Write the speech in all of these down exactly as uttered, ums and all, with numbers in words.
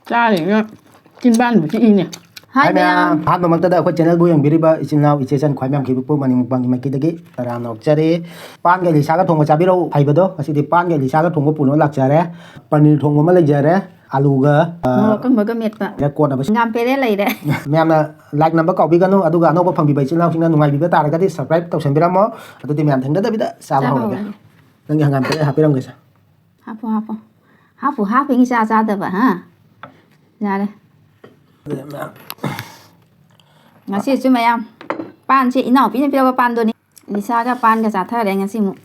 ꯆꯥꯔꯤꯅ ꯆꯤꯟꯕꯥꯟꯕꯨ ꯆꯤꯛꯏꯅꯦ꯫ ꯍꯥꯏ ꯍꯥꯏ ꯃꯌꯥꯝ꯫ ꯃꯌꯥꯝ꯫ ꯑꯍꯥꯟꯕꯃꯛꯇꯗ ꯑꯩꯈꯣꯏ channelꯕꯨ ꯌꯦꯡꯕꯤꯔꯤꯕ ꯏꯆꯤꯜ ꯏꯅꯥꯎ ꯏꯆꯦ ꯏꯆꯟ ꯈ꯭ꯋꯥꯏ ꯃꯌꯥꯝ ꯈꯤꯕꯨ ꯄꯨꯝ ꯃꯅꯤꯡ ꯃꯨꯛꯕꯥꯡꯒꯤ ꯃꯥꯏꯀꯩꯗꯒꯤ ꯇꯔꯥꯝꯅ ꯑꯣꯛꯆꯔꯤ꯫ ꯄꯥꯟꯒ ꯏꯂꯤꯁꯥꯒ ꯊꯣꯡꯕ ꯆꯥꯕꯤꯔꯛꯎ ꯍꯥꯏꯕꯗꯣ, ꯉꯁꯤꯗꯤ ꯄꯥꯟꯒ ꯏꯂꯤꯁꯥꯒ ꯊꯣꯡꯕ ꯄꯨꯅꯕ ꯂꯥꯛꯆꯔꯦ꯫ ꯄꯅꯤꯔ ꯊꯣꯡꯕ ꯑꯃ ꯂꯩꯖꯔꯦ, ꯑꯂꯨꯒ, ꯑ, ꯃꯣꯔꯣꯛ ꯑꯀꯪꯕꯒ ꯃꯦꯠꯄ꯫ ꯀꯣꯠꯅꯕ꯫ ꯍꯪꯒꯥꯝ ꯄꯦꯔꯦ ꯂꯩꯔꯦ꯫ ꯃꯌꯥꯝꯅ like ꯅꯝꯕ ꯀꯥꯎꯕꯤꯒꯅꯨ, ꯑꯗꯨꯒ ꯑꯅꯧꯕ ꯐꯪꯕꯤꯕ ꯏꯆꯤꯜ ꯏꯅꯥꯎꯁꯤꯡꯅ ꯅꯨꯡꯉꯥꯏꯕꯤꯕ ꯇꯥꯔꯒꯗꯤ subscribe ꯇꯧꯁꯟꯕꯤꯔꯝꯃꯣ꯫ ꯑꯗꯨꯗꯤ ꯃꯌꯥꯝ ꯊꯦꯡꯅꯗꯕꯤꯗ ꯆꯥꯕ ꯆꯥꯕ ꯍꯧꯔꯒꯦ꯫ ꯍꯧꯔꯒꯦ꯫ ꯅꯪꯒꯤ ꯍꯪꯒꯥꯝ ꯄꯦꯔꯦ ꯍꯥꯞꯄꯤꯔꯝꯒꯦꯁꯦ꯫ ꯍꯥꯞꯄꯣ, ꯍꯥꯞꯄꯣ꯫ ꯍꯥꯞꯄꯨ, ꯍꯥꯞꯄꯤꯉꯩ ꯆꯥ ꯆꯥꯗꯕ, ꯍꯥ? ꯌꯥꯔꯦ꯫ ꯉꯁꯤꯁꯨ ꯃꯌꯥꯝ ꯄꯥꯟꯁꯦ ꯏꯅꯥꯎꯄꯤꯅ ꯄꯤꯔꯛꯄ ꯄꯥꯟꯗꯨꯅꯤ꯫ ꯂꯤꯁꯥꯒ ꯄꯥꯟꯒ ꯆꯥꯊꯔꯦ ꯉꯁꯤꯃꯨꯛ꯫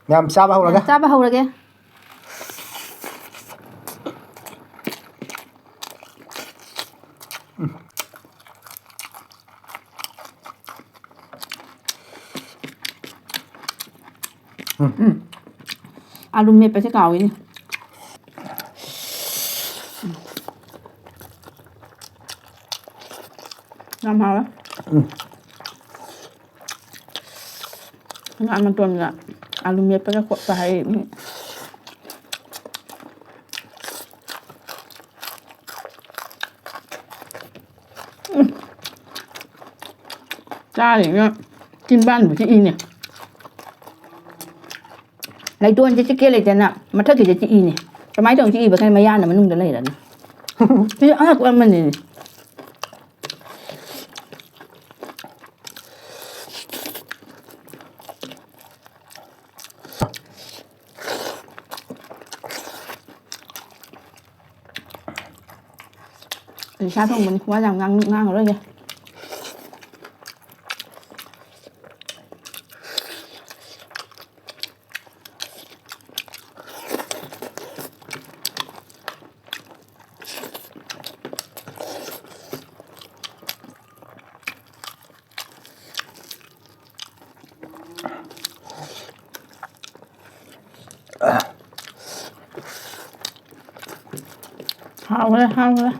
ꯃꯌꯥꯝ ꯆꯥꯕ ꯍꯧꯔꯒꯦ꯫ ꯆꯥꯕ ꯍꯧꯔꯒꯦ꯫ ꯎꯝ꯫ ꯑꯂꯨ ꯃꯦꯠꯄꯁꯦ ꯀꯥꯎꯏꯅꯦ꯫ ꯌꯥꯝ ꯍꯥꯎꯋꯦ꯫ ꯎꯝ꯫ ꯉꯥ ꯃꯇꯣꯟꯒ ꯑꯂꯨ ꯃꯦꯠꯄꯒ ꯈꯣꯠꯄ ꯍꯥꯏ꯫ ꯎꯝ꯫ ꯆꯥꯔꯤꯅ ꯆꯤꯟꯕꯥꯟꯕꯨ ꯆꯤꯛꯏꯅꯦ꯫ ꯂꯩꯇꯣꯟꯁꯦ ꯆꯤꯛꯀꯦ ꯂꯩꯇꯅ ꯃꯊꯛꯀꯤꯁꯦ ꯆꯤꯛꯏꯅꯦ꯫ ꯀꯃꯥꯏꯅ ꯇꯧꯅ ꯆꯤꯛꯏꯕ ꯈꯪꯗꯦ, ꯃꯌꯥꯅ ꯃꯅꯨꯡꯗ ꯂꯩꯔꯅꯤ꯫ ꯁꯤꯁꯨ ꯑꯉꯛꯄ ꯑꯃꯅꯤꯅꯦ꯫ ꯂꯤꯁꯥ ꯊꯣꯡꯕꯅꯤ, ꯋꯥ ꯌꯥꯝ ꯉꯥꯡ-, ꯉꯥꯡꯉꯔꯣꯏꯒꯦ꯫ ꯍꯥꯎꯔꯦ, ꯍꯥꯎꯔꯦ꯫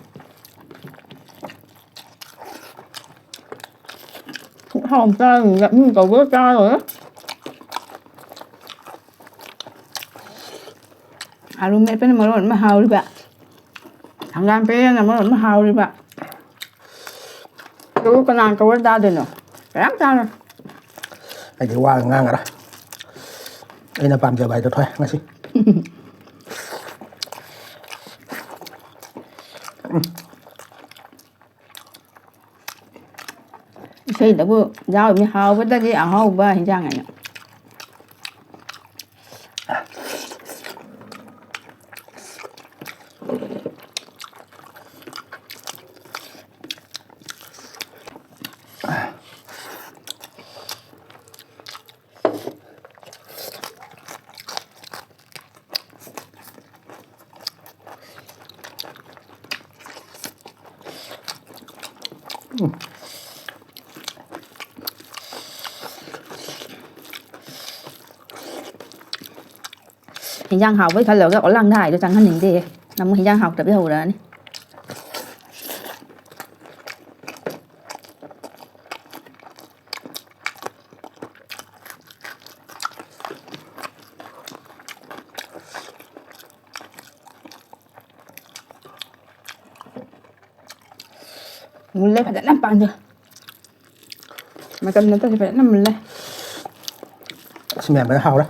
ꯁꯨꯛ ꯍꯥꯎꯅ ꯆꯥꯔꯅꯤꯅ ꯃꯤ ꯀꯧꯕꯒ ꯆꯥꯔꯣꯏ꯫ ꯑꯥꯂꯨ ꯃꯦꯠꯄꯅ ꯃꯔꯣꯟ ꯑꯃ ꯍꯥꯎꯔꯤꯕ꯫ ꯍꯪꯒꯥꯝ ꯄꯦꯔꯦꯅ ꯃꯔꯣꯟ ꯑꯃ ꯍꯥꯎꯔꯤꯕ꯫ ꯑꯗꯨꯕꯨ ꯀꯅꯥꯅ ꯀꯧꯔ ꯆꯥꯗꯣꯏꯅꯣ? ꯀꯅꯥꯝ ꯆꯥꯔꯣꯏ꯫ ꯑꯩꯗꯤ ꯋꯥ ꯉꯥꯡꯉꯔꯣꯏ꯫ ꯑꯩꯅ ꯄꯥꯝꯖꯕ ꯍꯥꯏꯗꯣ ꯊꯣꯛꯑꯦ ꯉꯁꯤ꯫ ꯏꯁꯩꯗꯕꯨ ꯌꯥꯎꯔꯤꯃꯤ ꯍꯥꯎꯕꯗꯒꯤ ꯑꯍꯥꯎꯕ ꯍꯤꯟꯖꯥꯡ ꯍꯥꯏꯅ꯫ ꯍꯤꯟꯖꯥꯡ ꯍꯥꯎꯕꯩ ꯈꯜꯂꯒ ꯑꯣꯂꯥꯡꯗ ꯍꯥꯏꯗꯣ ꯆꯪꯍꯟꯅꯤꯡꯗꯦꯍꯦ꯫ ꯑꯃꯨꯛ ꯍꯤꯟꯖꯥꯡ ꯍꯥꯎꯇꯕꯤ ꯍꯧꯔꯛꯑꯅꯤ꯫ ꯃꯨꯜꯂꯦ, ꯐꯖꯅ ꯄꯥꯟꯗꯦ꯫ ꯃꯇꯝ ꯅꯠꯇ꯭ꯔꯗꯤ ꯐꯖꯅ ꯃꯨꯜꯂꯦ꯫ ꯑꯁꯤ ꯃꯌꯥꯝ ꯐꯖꯅ ꯍꯥꯎꯔꯦ꯫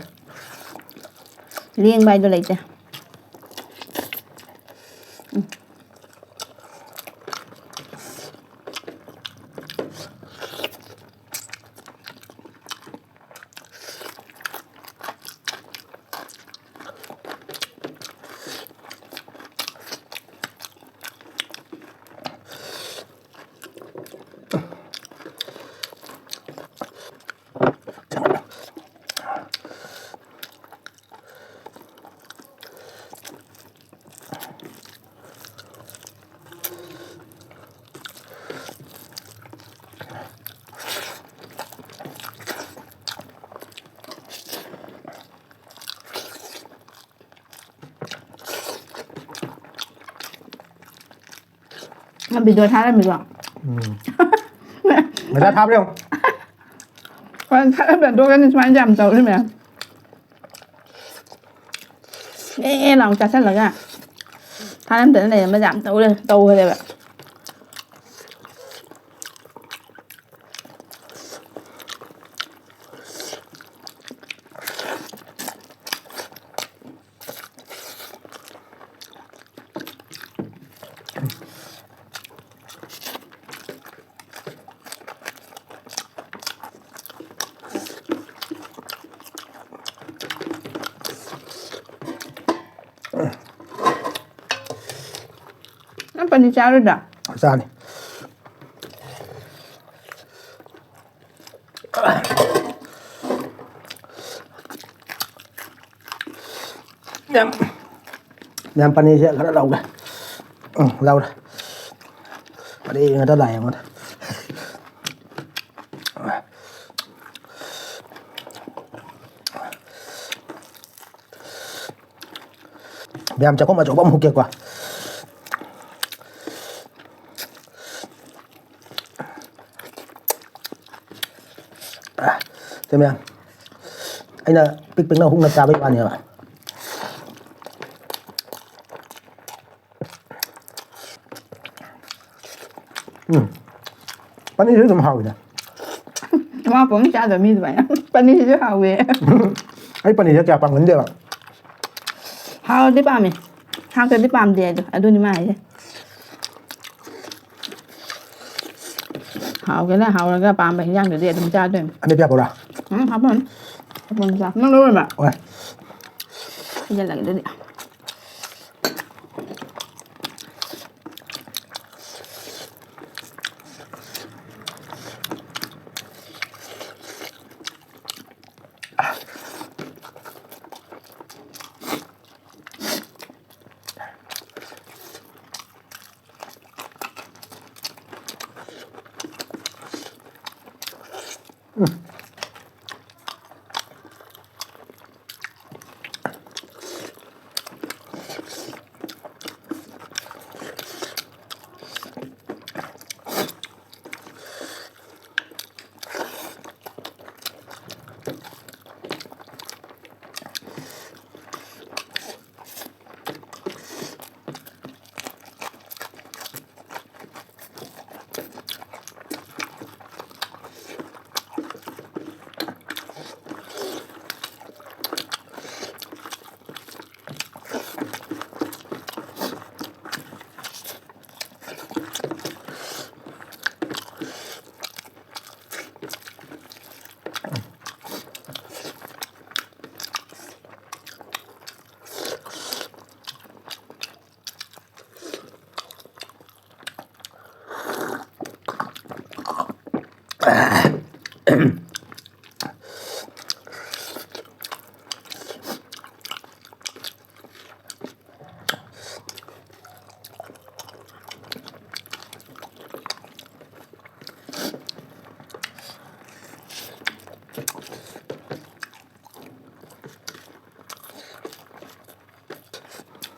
ꯂꯦꯡꯕ ꯍꯥꯏꯗꯣ ꯂꯩꯇꯦ꯫ ꯎꯝ꯫ ꯅꯪ ꯚꯤꯗꯤꯑꯣ ꯊꯥꯔꯝꯃꯤꯀꯣ? ꯎꯝ꯫ ꯃꯖꯥ ꯊꯥꯕ꯭ꯔꯥ ꯌꯦꯡꯉꯨ꯫ ꯍꯣꯏ, ꯊꯥꯔꯝꯃꯦ꯫ ꯑꯗꯨꯒꯅꯤ ꯁꯨꯃꯥꯏꯅ ꯌꯥꯝ ꯇꯧꯔꯤ ꯃꯌꯥꯝ꯫ ꯑꯦ ꯑꯦ ꯂꯥꯎ ꯆꯥꯁꯤꯜꯂꯒ꯫ ꯊꯥꯏꯅ ꯑꯝꯇꯅ ꯂꯩꯔꯝꯕꯁꯦ ꯌꯥꯝ ꯇꯧꯔꯦ, ꯇꯧꯈ꯭ꯔꯦꯕ꯫ ꯅꯪ ꯄꯅꯤꯔ ꯆꯥꯔꯣꯏꯗ꯭ꯔꯥ? ꯆꯥꯅꯤ꯫ ꯃꯌꯥꯝ, ꯃꯌꯥꯝ ꯄꯅꯤꯔꯁꯦ ꯈꯔ ꯂꯧꯒꯦ꯫ ꯎꯝ, ꯂꯧꯔꯦ꯫ ꯄꯅꯤꯔ ꯉꯥꯛꯇ ꯂꯥꯛꯑꯦ ꯑꯩꯉꯣꯟꯗ꯫ ꯃꯌꯥꯝ ꯆꯥꯛꯈꯨꯝ ꯑꯆꯧꯕ ꯑꯃ ꯍꯨꯛꯀꯦꯀꯣ꯫ ꯁꯦ ꯃꯌꯥꯝ, ꯑꯩꯅ ꯄꯤꯛ ꯄꯤꯛꯅ ꯍꯨꯛꯅ ꯆꯥꯕꯩ ꯋꯥꯅꯦꯕ꯫ ꯎꯝ꯫ ꯄꯅꯤꯔꯁꯨ ꯑꯗꯨꯝ ꯍꯥꯎꯋꯤꯗ꯫ ꯃꯥ ꯄꯪ ꯆꯥꯗꯕ ꯃꯤ ꯑꯗꯨꯃꯥꯏꯅ꯫ ꯄꯅꯤꯔꯁꯨ ꯍꯥꯎꯋꯦ꯫ ꯑꯩ ꯄꯅꯤꯔꯁꯦ ꯀꯌꯥ ꯄꯥꯝꯒꯟꯗꯦꯕ꯫ ꯍꯥꯎꯔꯗꯤ ꯄꯥꯝꯃꯦ꯫ ꯍꯥꯎꯇ꯭ꯔꯗꯤ ꯄꯥꯝꯗꯦ ꯑꯗꯣ꯫ ꯑꯗꯨꯅꯤ ꯃꯥ ꯍꯥꯏꯁꯦ꯫ ꯍꯥꯎꯒꯦꯔꯥ ꯍꯥꯎꯔꯒ ꯄꯥꯝꯕ ꯍꯤꯟꯖꯥꯡꯗꯨꯗꯤ ꯑꯗꯨꯝ ꯆꯥꯗꯣꯏꯅꯤ꯫ ꯑꯃꯦꯠꯄ ꯍꯥꯞꯄꯧꯔꯥ? ꯎꯝ, ꯍꯥꯞꯄꯅꯤ꯫ ꯍꯥꯞꯄꯅꯤ ꯆꯥ꯫ ꯅꯪ ꯂꯧꯔꯣꯏꯕ? ꯍꯣꯏ꯫ ꯍꯩꯖꯤꯜꯂꯒꯦ ꯑꯗꯨꯗꯤ꯫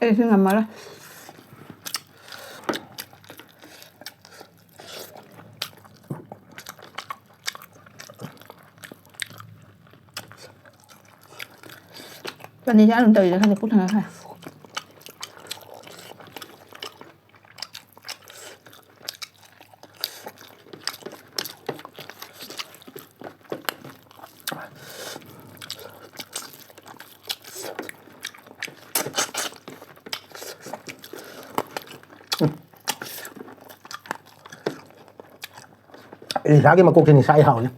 ꯑꯩꯁꯨ ꯉꯝꯃꯔꯣꯏ꯫ ꯄꯅꯤꯔ ꯆꯥꯔꯨꯅ ꯇꯧꯔꯤꯔ ꯈꯪꯗꯦ, ꯄꯨꯛ ꯊꯟꯒꯠꯈ꯭ꯔꯦ꯫ ꯏꯁꯥꯒꯤ ꯃꯀꯣꯛꯁꯦ ꯅꯤꯁꯥ ꯌꯥꯎꯔꯦ꯫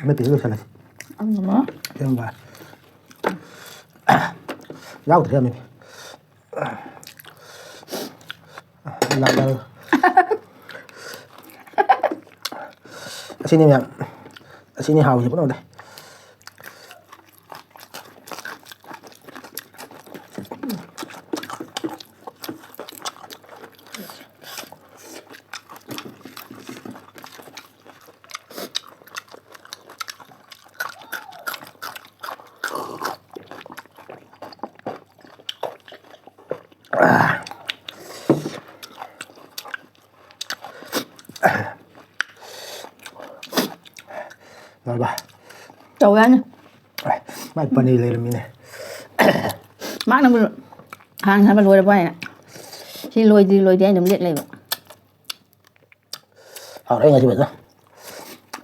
ꯑꯃ ꯄꯤꯔ ꯂꯣꯏꯁꯜꯂꯁꯤ꯫ ꯑꯃ? ꯄꯤꯔꯝꯕ꯫ ꯌꯥꯎꯗ꯭ꯔꯦ ꯑꯃ꯫ ꯂꯥꯛ-, ꯂꯥꯛ-, ꯑꯁꯤꯅꯤ ꯃꯌꯥꯝ꯫ ꯑꯁꯤꯅꯤ ꯍꯥꯎꯔꯤꯁꯦ ꯄꯨꯝꯅꯃꯛꯇ꯫ ꯂꯣꯏꯔꯕ? ꯇꯧ ꯌꯥꯅꯤ꯫ ꯑꯦ, ꯃꯥꯏ ꯄꯅꯤꯔ ꯂꯩꯔꯝꯃꯤꯅꯦ꯫ ꯃꯥꯅꯕꯨ ꯍꯥꯟꯅ ꯍꯥꯏꯕ ꯂꯣꯏꯔꯕ ꯍꯥꯏꯅ꯫ ꯁꯤ ꯂꯣꯏꯗ꯭ꯔꯤ, ꯂꯣꯏꯗ꯭ꯔꯤ ꯍꯥꯏꯅ ꯑꯗꯨꯝ ꯂꯦꯛ ꯂꯩꯕ꯫ ꯍꯥꯎꯔꯦ ꯉꯁꯤ ꯐꯖꯅ꯫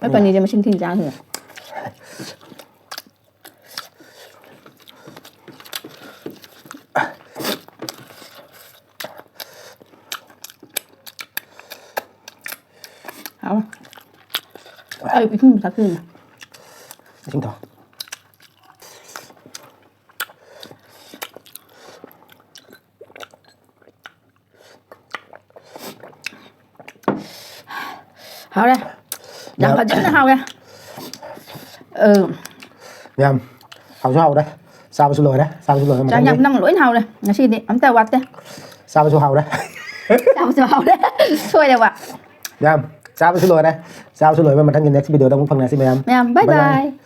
ꯑꯩ ꯄꯅꯤꯔꯁꯦ ꯃꯁꯤꯡ ꯊꯤꯅ ꯆꯥꯈꯤꯕ꯫ ꯍꯥꯎ꯫ ꯑꯩ ꯏꯁꯤꯡ ꯊꯛꯈꯤꯕꯅꯦ꯫ ꯏꯁꯤꯡ ꯊꯛꯑꯣ꯫ ꯍꯥꯎꯔꯦ꯫ ꯌꯥꯝ ꯐꯖꯅ ꯍꯥꯎꯔꯦ꯫ ꯑ, ꯌꯥꯝ ꯍꯥꯎꯁꯨ ꯍꯥꯎꯔꯦ꯫ ꯆꯥꯕꯁꯨ ꯂꯣꯏꯔꯦ꯫ ꯆꯥꯕꯁꯨ ꯂꯣꯏꯔꯦ꯫ ꯆꯥꯛ ꯌꯥꯝ ꯅꯪ ꯂꯣꯏꯅ ꯍꯥꯎꯔꯦ꯫ ꯉꯁꯤꯗꯤ ꯑꯝꯇ ꯋꯥꯠꯇꯦ꯫ ꯆꯥꯕꯁꯨ ꯍꯥꯎꯔꯦ꯫ ꯆꯥꯕꯁꯨ ꯍꯥꯎꯔꯦ꯫ ꯁꯣꯏꯔꯦꯕ꯫ ꯌꯥꯝ ꯆꯥꯕꯁꯨ ꯂꯣꯏꯔꯦ꯫ ꯆꯥꯕꯁꯨ ꯂꯣꯏꯕ ꯃꯊꯪꯒꯤ next video ꯗ ꯑꯃꯨꯛ ꯐꯪꯅꯁꯤ ꯃꯌꯥꯝ꯫ ꯃꯌꯥꯝ bye bye꯫